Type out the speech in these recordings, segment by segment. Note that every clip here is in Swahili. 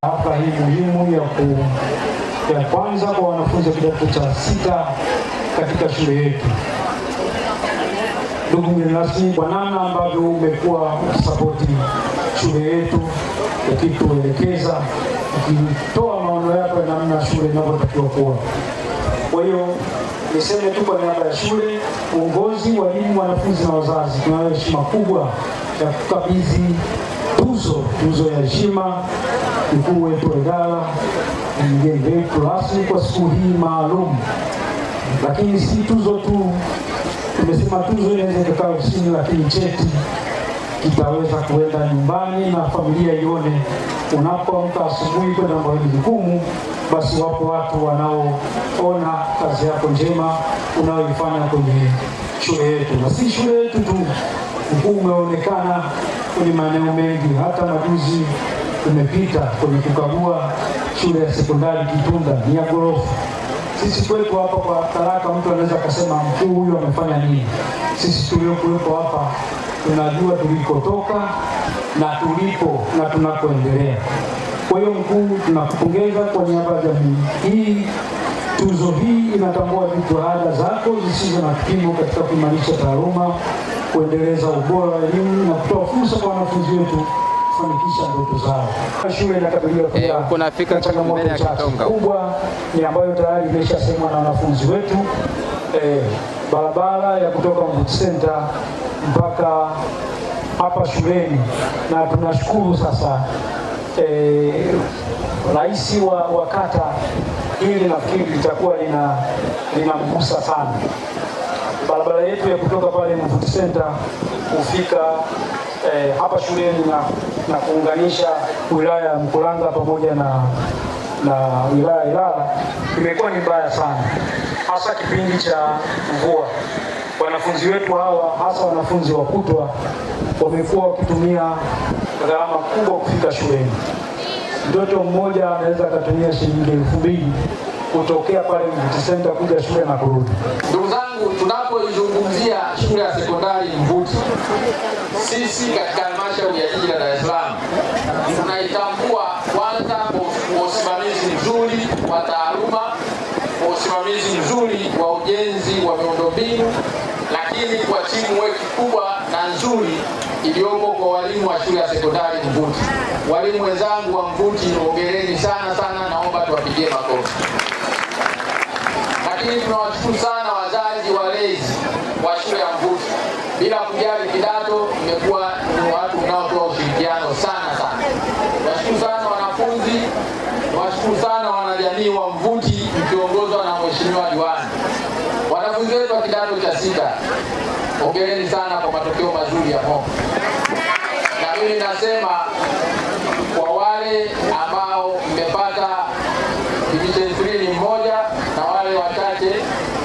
Hafla hii muhimu ya kwanza kwa wanafunzi wa kidato cha sita katika shule yetu. Ndugu mgeni rasmi, kwa namna ambavyo umekuwa ukisapoti shule yetu, ukituelekeza, ukitoa maono yako ya namna shule inavyotakiwa kuwa. Kwa hiyo niseme tu kwa niaba ya shule, uongozi, walimu, wanafunzi na wazazi, tunayo heshima kubwa ya kukabidhi tuzo ya heshima mkuu wetu wa idara, mgeni wetu rasmi kwa siku hii maalum. Lakini si tuzo tu, tumesema tuzo inaweza ikakaa ofisini, lakini cheti kitaweza kuenda nyumbani na familia ione. Unapoamka asubuhi kwenda kwenye jukumu, basi wapo watu wanaoona kazi yako njema unayoifanya kwenye shule yetu, na si shule yetu tu. Mkuu umeonekana kwenye maeneo mengi, hata majuzi umepita kwenye kukagua shule ya sekondari Kitunda ni ya ghorofa. Sisi kwetu hapa kwa taraka, mtu anaweza akasema mkuu huyu amefanya nini? Sisi tuliokuwepo hapa tunajua tulikotoka na tulipo na tunakoendelea. Kwa hiyo mkuu, tunakupongeza kwa niaba ya jamii hii. Tuzo hii inatambua jitihada zako zisizo na kipimo katika kuimarisha taaluma, kuendeleza ubora wa elimu na kutoa fursa kwa wanafunzi wetu kufanikisha ndoto zao. Shule inakabiliwa pia Nafika na changamoto mbele ya chache. Kitonga. Kubwa ni ambayo tayari imeshasemwa na wanafunzi wetu, barabara ya kutoka Mvuti Center mpaka hapa shuleni, na tunashukuru sasa rais wa kata hili nafikiri litakuwa linamgusa sana. Barabara yetu ya kutoka pale Mvuti Center kufika hapa shuleni na kuunganisha wilaya ya Mkuranga pamoja na wilaya ya Ilala imekuwa ni mbaya sana, hasa kipindi cha mvua. Wanafunzi wetu hawa hasa wanafunzi wa kutwa wamekuwa wakitumia gharama kubwa kufika shuleni. Mtoto mmoja anaweza akatumia shilingi 2000 kutokea pale Mvuti Center kuja shule na kurudi. Ndugu zangu, tunapoizungumzia shule ya sekondari Mvuti, sisi katika halmashauri ya jiji la Dar es Salaam tunaitambua kwanza kwa usimamizi mzuri wa taaluma, kwa usimamizi mzuri wa ujenzi wa miundombinu, lakini kwa teamwork kubwa na nzuri iliyopo kwa walimu wa shule ya sekondari Mvuti. Walimu wenzangu wa Mvuti, hongereni sana sana, naomba tuwapigie makofi. Lakini tunawashukuru sana wazazi walezi wa shule ya Mvuti, bila kujali kidato, mmekuwa ni watu mnaotoa ushirikiano sana sana. Washukuru sana wanafunzi, washukuru sana wanajamii wa Mvuti mkiongozwa na mheshimiwa diwani. Wanafunzi wetu wa kidato cha sita, hongereni sana kwa matokeo mazuri ya mwaka. Na mimi nasema kwa wale ambao mmepata division 3 ni mmoja na wale wachache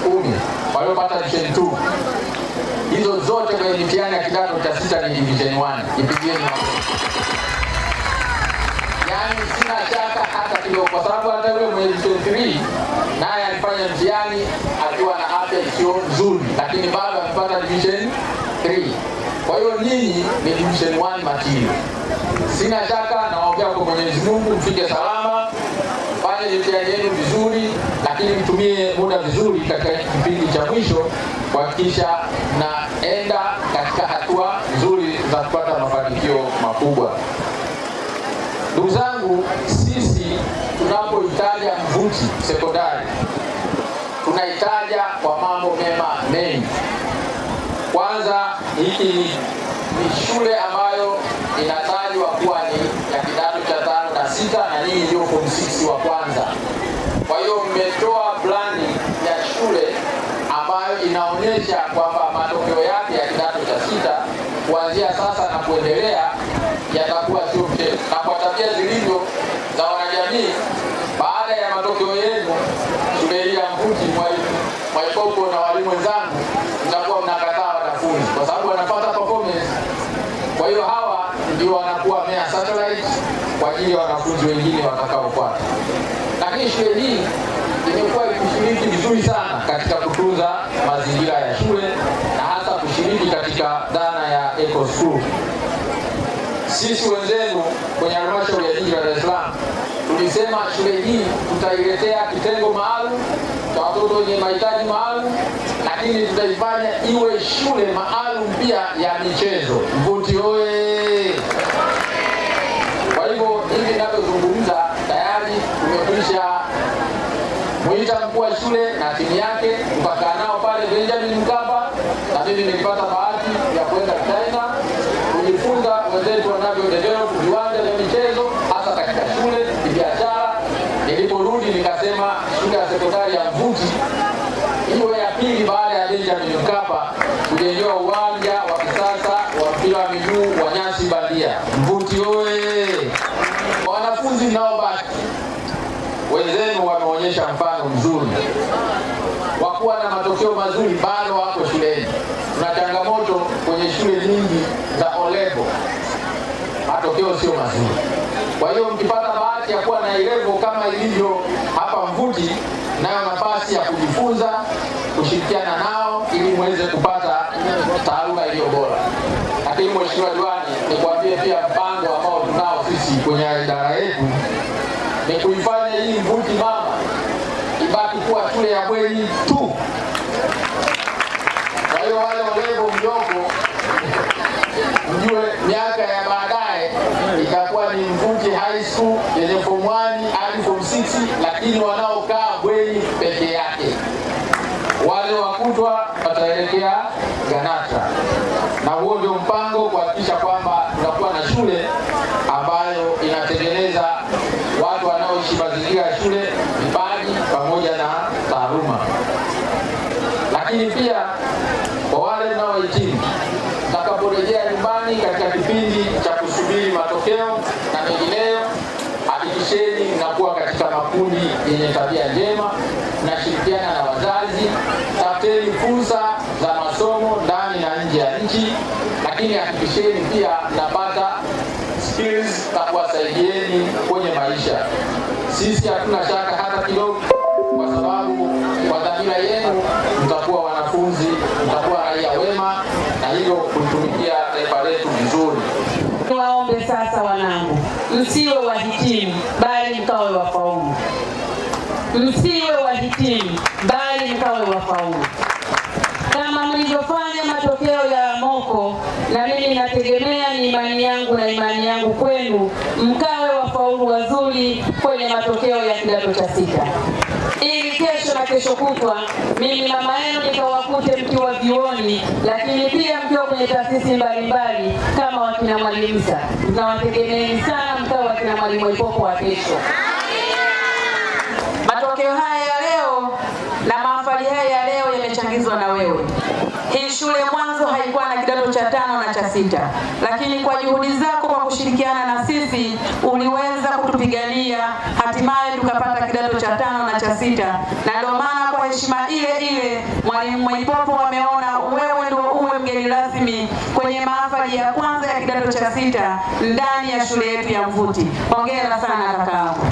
10 waliopata division 2, hizo zote kwenye mitihani ya kidato cha sita ni division 1. Jipigieni makofi. Yaani sina shaka hata kidogo, kwa sababu hata yule mwenye division 3 naye alifanya mtihani akiwa na afya isiyo nzuri, lakini bado amepata division 3. Kwa hiyo nyinyi ni division 1 material. Sina shaka, nawaombea kwa Mwenyezi Mungu mfike salama, fanye mitihani yenu vizuri, lakini mtumie muda vizuri katika kipindi cha mwisho kuhakikisha naenda katika hatua nzuri za kupata mafanikio makubwa. Ndugu zangu, sisi tunapoitaja Mvuti Sekondari tunaitaja kwa mambo mema mengi. Kwanza, hiki ni shule ambayo inatajwa kuwa ni ya kidato cha 5 na 6, na nyinyi ndio form 6 wa kwanza. Kwa hiyo mmetoa plani ya shule ambayo inaonyesha kwamba matokeo yake ya kidato cha 6 kuanzia sasa na kuendelea yatakuwa sio mchezo. Na kwa tabia zilivyo za wanajamii, baada ya matokeo yenu shule hii ya Mvuti, mwalimu Mwaikoko na walimu wenzangu, mtakuwa mnakataa wanafunzi kwa sababu wanapata performance. Kwa hiyo hawa ndio wanakuwa mea satellite kwa ajili ya wanafunzi wengine watakaofuata. Lakini shule hii imekuwa ikishiriki vizuri sana katika kutunza mazingira ya shule na hasa kushiriki katika dhana ya eco Technical School. Sisi wenzenu kwenye halmashauri ya jiji la Dar es Salaam tulisema shule hii tutailetea kitengo maalum cha watoto wenye mahitaji maalum, lakini tutaifanya iwe shule maalum pia ya michezo. Mvuti oye! Kwa hivyo hivi ninavyozungumza tayari tumekwisha mwita mkuu wa shule na timu yake, tukakaa nao pale Benjamin Mkapa, na mimi nilipata bahati ya kwenda China kujifunza wenzetu wanavyo develop viwanja vya michezo hasa katika shule kibiashara. Niliporudi nikasema shule ya sekondari ya Mvuti iwe ya pili baada ya Benjamin Mkapa kujengewa uwanja wa kisasa wa mpira wa miguu wa nyasi bandia. Mvuti oye! Wanafunzi mnaobaki, wenzenu wameonyesha mfano mzuri wa kuwa na matokeo mazuri, bado wako shuleni. Tuna changamoto kwenye shule nyingi za olevo, matokeo sio mazuri. Kwa hiyo mkipata bahati ya kuwa na ilevo kama ilivyo hapa Mvuti, nayo nafasi ya kujifunza, kushirikiana nao ili muweze kupata taaluma iliyo bora. Lakini Mheshimiwa Diwani, nikwambie pia mpango ambao tunao sisi kwenye idara yetu ni kuifanya hii Mvuti mama ibaki kuwa shule ya bweni tu. Kwa hiyo wale olevo mjoko mjue miaka ya baadaye itakuwa ni Mvuti High School yenye form 1 hadi form 6, lakini wanaokaa bweni peke yake. Wale wakutwa wataelekea Ganata, na huo ndio mpango kuhakikisha kwamba tunakuwa na shule ambayo inatengeneza watu wanaoishi mazingira ya shule, vipaji pamoja na taaluma. Lakini pia kwa wale mnaohitimu, mtakaporejea nyumbani katika kipindi cha kusubiri matokeo na mengineyo, hakikisheni mnakuwa katika makundi yenye tabia njema, mnashirikiana na wazazi, tafuteni fursa za masomo ndani na nje ya nchi, lakini hakikisheni pia mnapata skills za kuwasaidieni kwenye maisha. Sisi hatuna shaka hata kidogo, kwa sababu kwa dhamira yenu mtakuwa wanafunzi, mtakuwa raia wema na hivyo kutumikia taifa letu vizuri. Niwaombe sasa wanangu, msiwe wahitimu bali mkawe wafaulu. Msiwe wahitimu bali mkawe wafaulu kama mlivyofanya matokeo ya moko, na mimi nategemea ni imani yangu na imani yangu kwenu, mkawe wafaulu wazuri kwenye matokeo ya kidato cha sita, ili kesho na kesho kutwa mimi mama yenu nikawakute mkiwa vyuoni, lakini pia mkiwa kwenye taasisi mbalimbali kama wakina Mwalimu Musa. Tunawategemeeni sana mkawe wakina Mwalimu Ipopo wa kesho. Matokeo haya ya leo na mahafali haya ya leo yamechangizwa na wewe. Hii shule mwanzo haikuwa na kidato cha tano na cha sita, lakini kwa juhudi zako, kwa kushirikiana na sisi, uliweza kutupigania, hatimaye tukapata kidato cha tano na cha sita, na ndio maana kwa heshima ile ile Mwalimu Mwaipopo ameona wewe ndio uwe mgeni rasmi kwenye mahafali ya kwanza ya kidato cha sita ndani ya shule yetu ya Mvuti. Hongera sana kakaangu.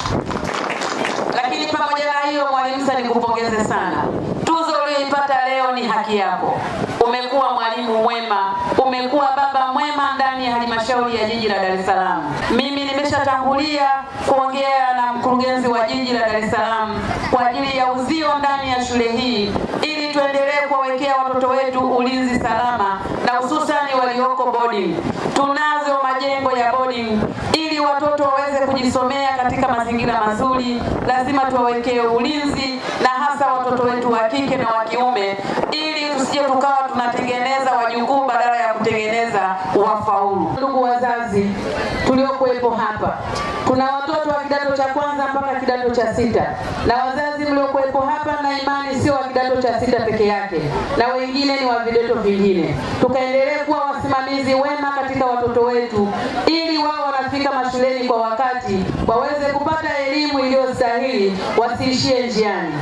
Lakini pamoja na hiyo, Mwalimu Musa, nikupongeze sana. Tuzo uliyoipata leo ni haki yako. Umekuwa mwalimu mwema, umekuwa baba mwema ndani ya halmashauri ya jiji la Dar es Salaam. Mimi nimeshatangulia kuongea na mkurugenzi wa jiji la Dar es Salaam kwa ajili ya uzio ndani ya shule hii ili tuendelee kuwawekea watoto wetu ulinzi salama na hususani walioko boarding. Tunazo majengo ya boarding ili watoto waweze kujisomea katika mazingira mazuri, lazima tuwawekee ulinzi na hasa watoto wetu wa kike na wa kiume, ili tusije tukawa tunatengeneza wajukuu badala ya kutengeneza wafaulu. Ndugu wazazi tuliokuwepo hapa, kuna watoto wa kidato cha kwanza mpaka kidato cha sita, na wazazi mliokuwepo hapa na imani sio wa kidato cha sita peke yake, na wengine ni wa vidato vingine. Tukaendelee kuwa wasimamizi wema katika watoto wetu, ili wao wanafika mashuleni kwa wakati, waweze kupata elimu iliyostahili, wasiishie njiani.